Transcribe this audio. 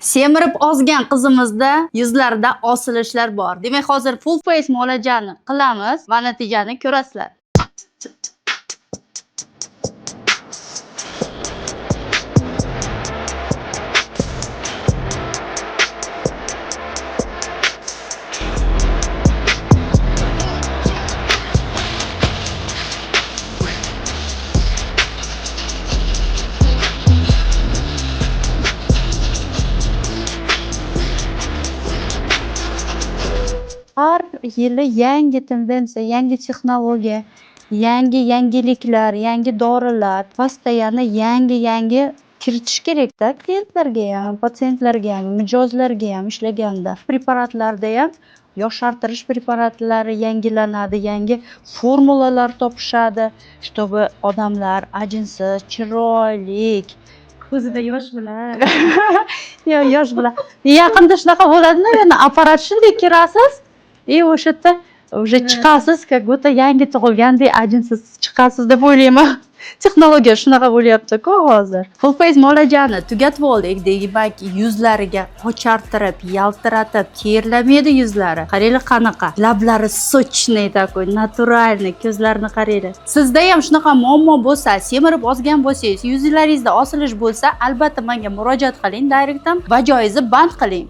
Semirib ozgan qizimizda yuzlarida osilishlar bor. Demak, hozir full face muolajani qilamiz va natijani ko'rasizlar. Har yili yangi tendensiya, yangi texnologiya, yangi yangiliklar, yangi dorilar, постоянно yangi yangi kiritish kerakda klientlarga ham, patsientlarga ham, mijozlarga ham ishlaganda. Preparatlarda ham yoshartirish preparatlari yangilanadi, yangi formulalar topishadi, чтобы odamlar ajinsiz, chiroyli Ko'zida yosh bilan. Yo'q, yosh bilan. Yaqinda shunaqa bo'ladida, yana apparat shunday kirasiz и o'sha yerda уже chiqasiz, как будто yangi tug'ilgandek ajinsiz chiqasiz deb o'ylayman. Texnologiya shunaqa bo'lyapti-ku hozir. Full face muolajani tugatib oldik. Demak, yuzlariga ochartirib, yaltiratib, terlamaydi yuzlari. Qaranglar qanaqa. Lablari сочный такой, натуральный, ko'zlarini qaranglar. Sizda ham shunaqa muammo bo'lsa, semirib ozgan bo'lsangiz, yuzlaringizda osilish bo'lsa, albatta menga murojaat qiling, direktdan va joyingizni band qiling.